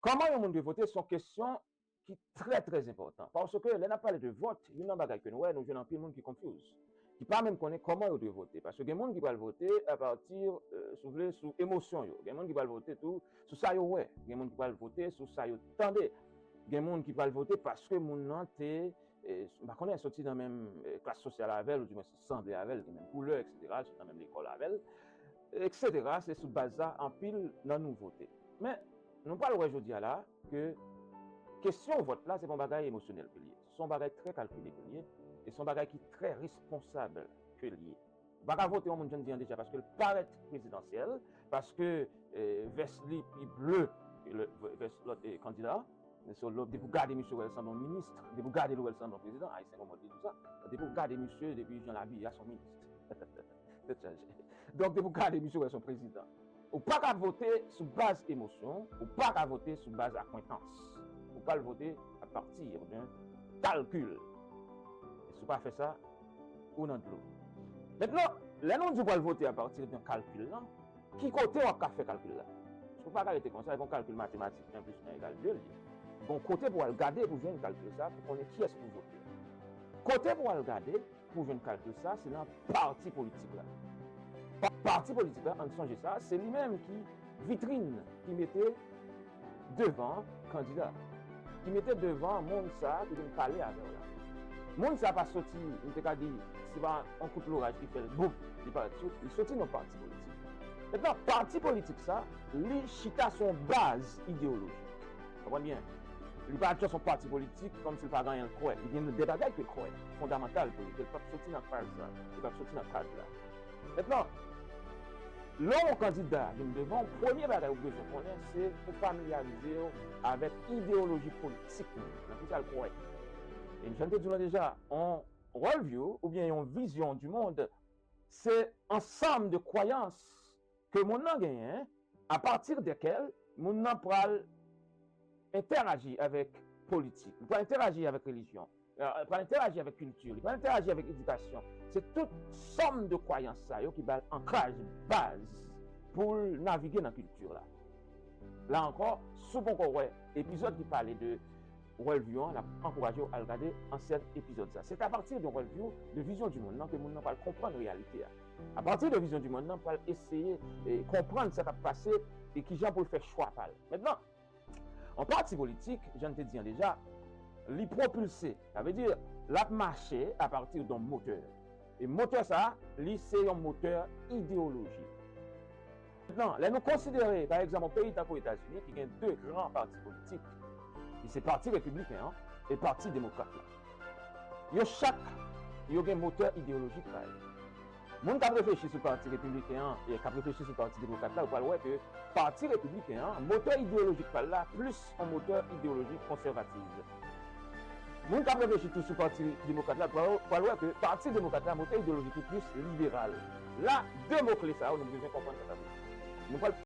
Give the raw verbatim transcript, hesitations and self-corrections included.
Kòman yon moun dwe vote se yon kesyon ki trè, trè enpòtan. Paske lè n ap pale de vòt, youn nan bagay ke nou wè, nou jwenn anpil moun ki confuse, ki pa menm konnen kòman yo dwe vote. Paske gen moun ki pral vote apati, euh, si w vle, sou emosyon yo. Gen moun ki pral vote tou sou sa yo wè. Gen moun ki pral vote sou sa yo tande. Gen moun ki pral vote paske moun nan te, eh, m pa konnen, soti nan menm, eh, klas sosyal avè l, oudimwen sanble avè l, gen menm koulè, et cetera, soti nan menm lekòl avè l, et cetera. Se sou baz sa anpil nan nou vote. Men, nou pral wè jodi a la ke kesyon vòt la, se pa yon bagay emosyonèl ke l ye. Se yon bagay trè kalkile ke l ye, e se yon bagay ki trè responsab ke l ye. Ou pa ka vote yon moun, jan n di an deja, paske l parèt prezidansyèl, paske, eh, vès li pi ble ke lè, vès lòt, eh, kandida. So, lè, depi w gade misye, w wè l sanble yon minis, depi w gade l, w wè l sanble yon prezidan, Ayisyen konprann li di sa. Depi w gade misye, depi jan l abiye a, se yon minis. Tèt chaje. Donk, depi w gade misye, w wè l se yon prezidan. Ou pa ka vote sou baz emosyon, ou pa ka vote sou baz akwentans. Ou pral vote apati d'un calcul. E si w pa fè sa, ou nan dlo. Mentnan, lè nou di w pral vote apati d'un calcul lan, ki kote w ap ka fè kalkil la? Paske w pa ka rete konsa, e pa yon kalkil matematik, un plus un égale deux li ye. Bon, kote pou w al gade pou jwenn kalkil sa, pou konnen kiyès pou vote. Kote pou w al gade pou jwenn kalkil sa, se nan pati politik la. Pa-, pati politik la, ann sonje sa, se li menm ki vitrin ki mete devan kandida, ki mete devan moun sa ki vin pale avè w la. Moun sa pa soti, nou te ka di, se pa yon kout loraj ki fè l boum, li parèt sou, li soti nan pati politik. Mentnan, pati politik sa, li chita sou yon baz ideyolojik. Konprann byen? Li pa just yon pati politik kòmsi l pa gen anyen l kwè. Li gen de bagay ke l kwè, fondamantal pou li, ke l p ap soti nan faz la, li p ap soti nan kad la. Mentnan, lè yon kandida vin devan w, premye bagay ou bezwen konnen, se pou familyarize w avèk ideyoloji politik moun nan, nan kisa l kwè. E jan m te di w lan deja, yon world view, oubyen yon vizyon du monde, se ansanm de kwayans ke moun nan genyen, apati dèkèl moun nan pral entèraji avèk politik, li pral entèraji avèk relijyon, euh, pral entèraji avèk kilti, li pral entèraji avèk edikasyon. Se tout sòm de kwayans sa yo ki ba l ankraj, baz, pou l navige nan kilti la. La ankò, si w poko wè epizòd ki pale de world view an, n ap ankouraje w al gade ansyen epizòd sa. Se apati de world view, de vizyon du monde nan, ke moun nan pral konprann reyalite a. Apati de vizyon du monde nan, pral eseye, eh, konprann sa k ap pase e kijan pou l fè chwa pa l. Mentnan, yon pati politik, jan n te di an deja, li pwopilse, sa vle di, l ap mache apati de yon motè. E motè sa, li se yon motè ideyolojik. Mentnan, lè nou konsidere, pa egzanp, yon peyi tankou Etazini, ki gen de gran pati politik, ki se Pati Repibliken an e Pati Demokrat la. Yo chak, yo gen motè ideyolojik pa yo. Moun k ap reflechi sou Pati Repibliken an e k ap reflechi sou Pati Demokrat la, yo pral wè ke Pati Repibliken an, motè ideyolojik pa l la, plis yon motè ideyolojik konsèvatif. Moun k ap reflechi tou sou Pati Demokrat la, pral, pral wè ke Pati Demokrat la, motè ideyolojik li plis liberal. La, de mo kle sa yo, nou bezwen konprann sa sa vle di. Nou pral